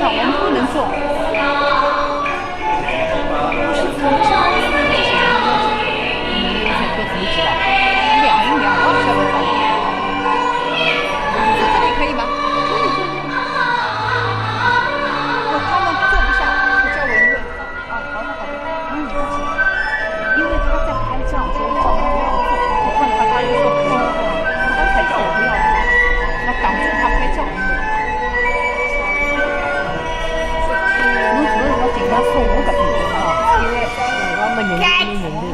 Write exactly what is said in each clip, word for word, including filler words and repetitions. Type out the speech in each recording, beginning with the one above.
我们不能送。两人两，我不晓得咋。这里可以吗？可以。他们坐不下，叫我一个。啊，好的好的，那你坐起来，因为他在拍照，所以叫我不要坐。我问他，他就说可以，他才叫我不要坐，我挡住他拍照。 侬主要是讲搿个服务搿点啊，因为我们人是人的。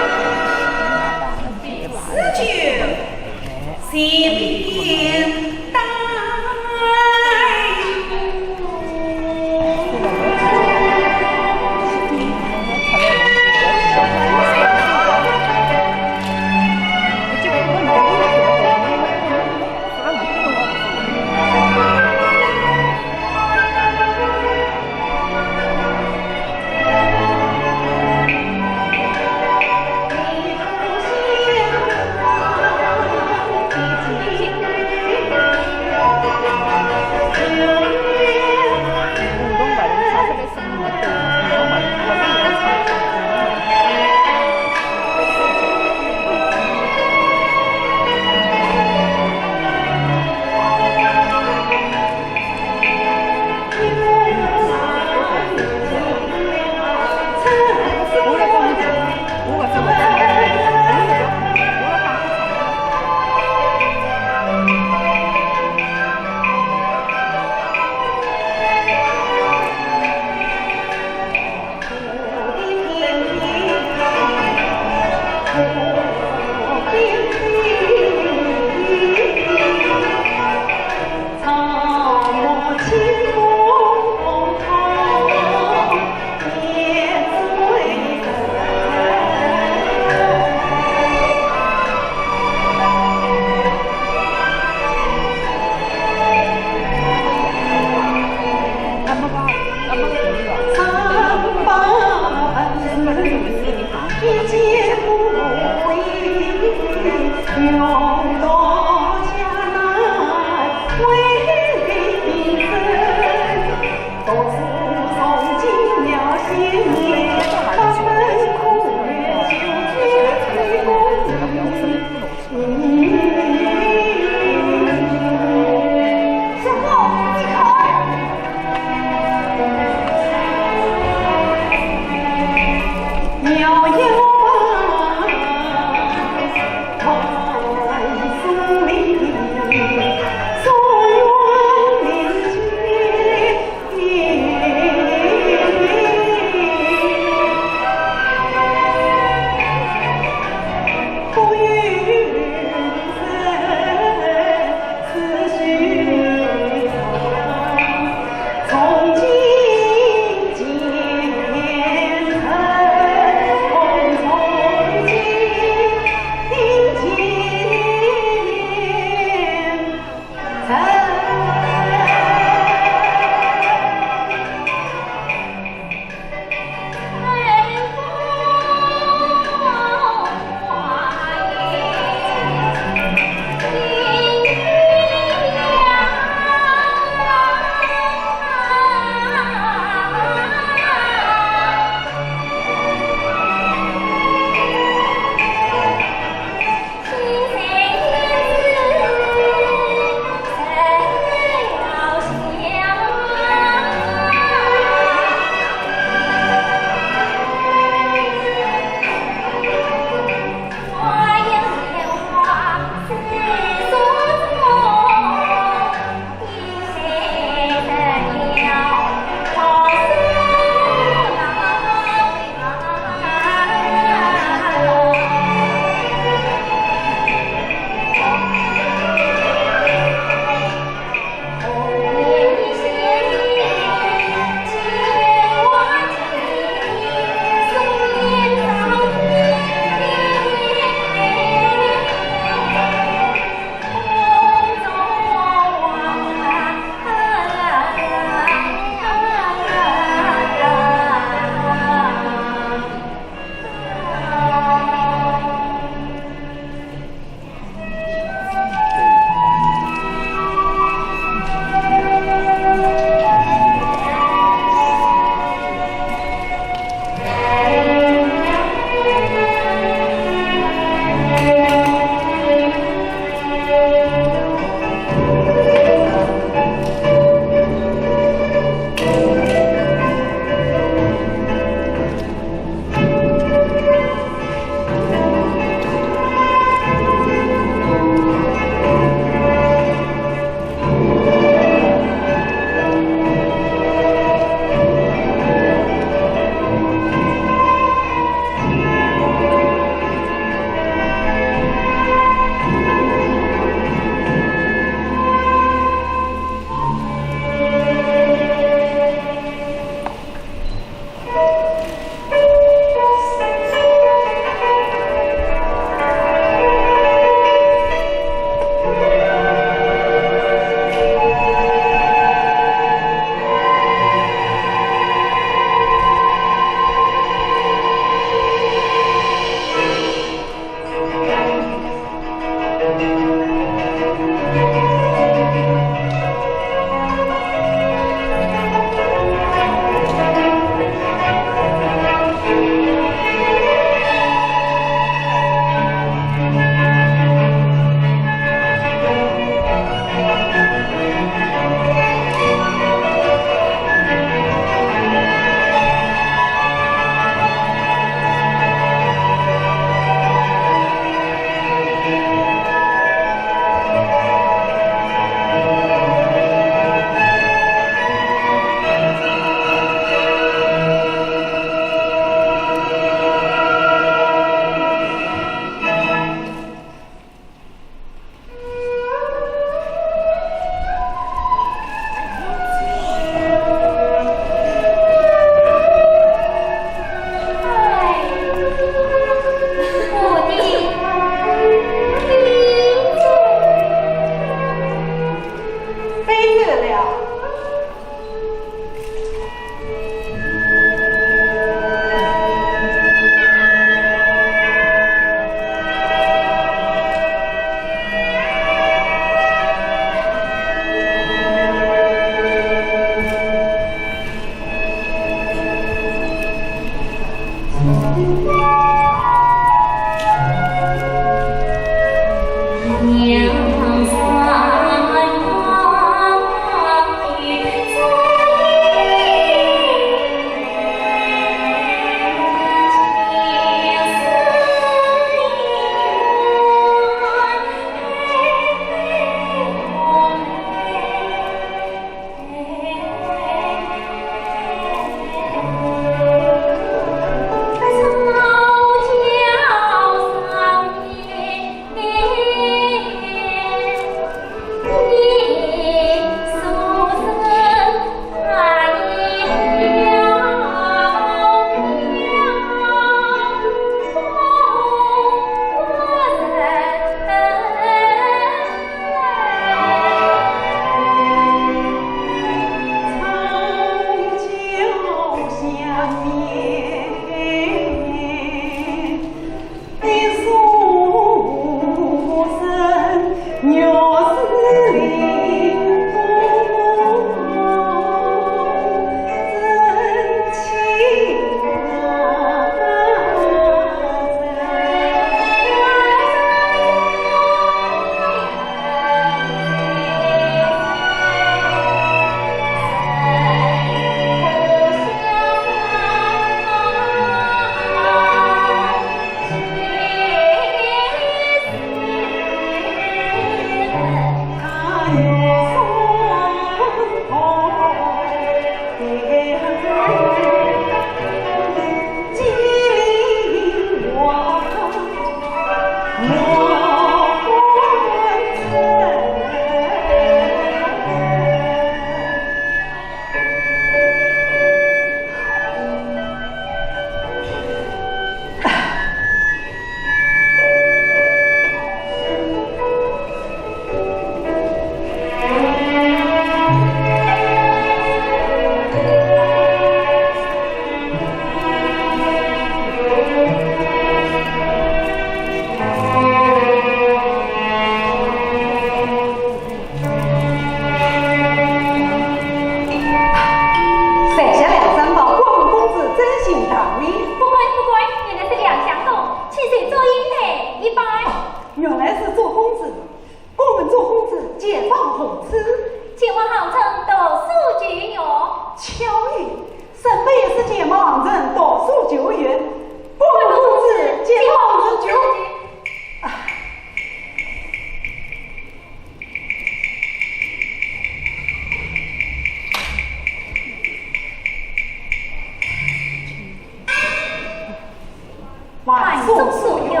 总书院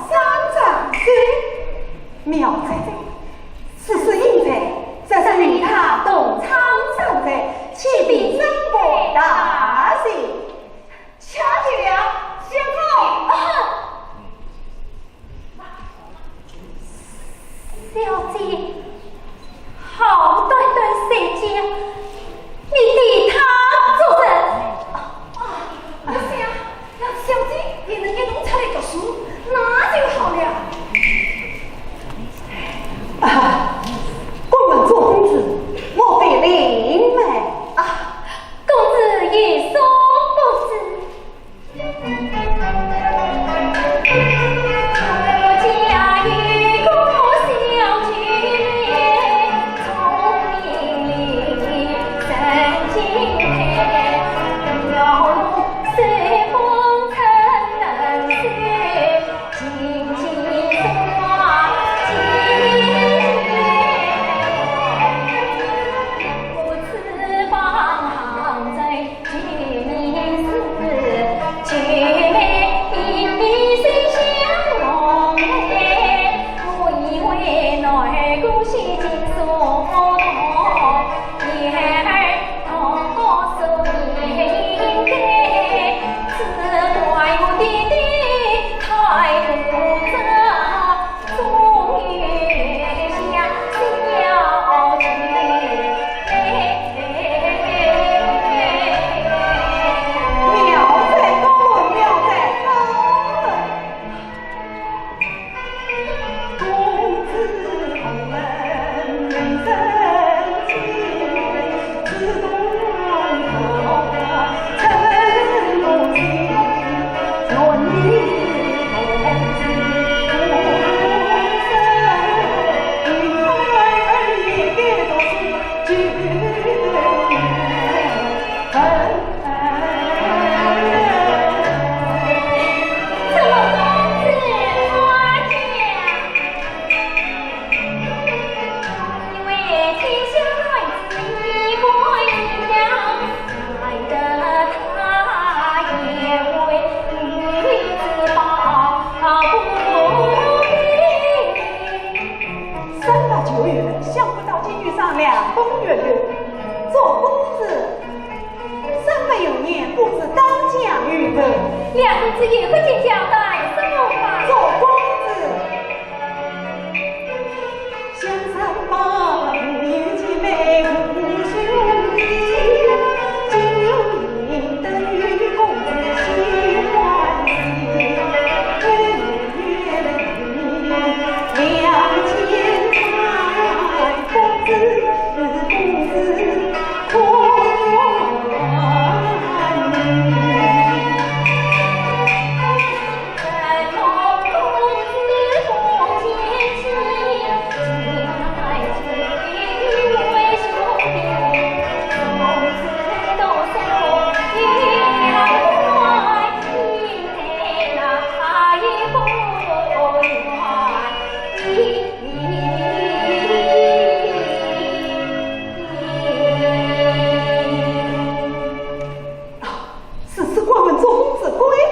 三丈书。妙哉，此事应在，这是与他同窗三载，岂必真为大事。 巧极了，相公。啊，小姐，好端端三姐，你对她做甚？啊，我想让小姐也能够弄出来读书，那就好了。啊，我们做公子，莫非领门？啊， 公子有所不知。三百九元，想不到竟遇上梁公岳父，做公子，三百有年，公子当讲与否？梁公子有何见教，但说无妨。做公子。 是，是官人，做公子贵人。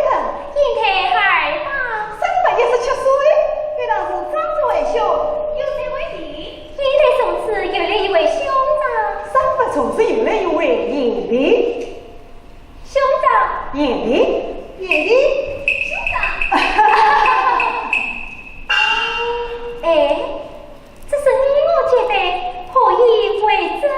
英台二大。三百一十七岁，应当是长子为兄。有谁为弟？英台从此有了一位兄长。三百从此有了一位贤弟。兄长。贤弟。贤弟。兄长。哎， 这是你我结拜，何以为真啊？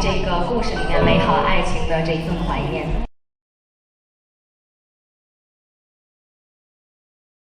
这个故事里面美好爱情的这一份怀念。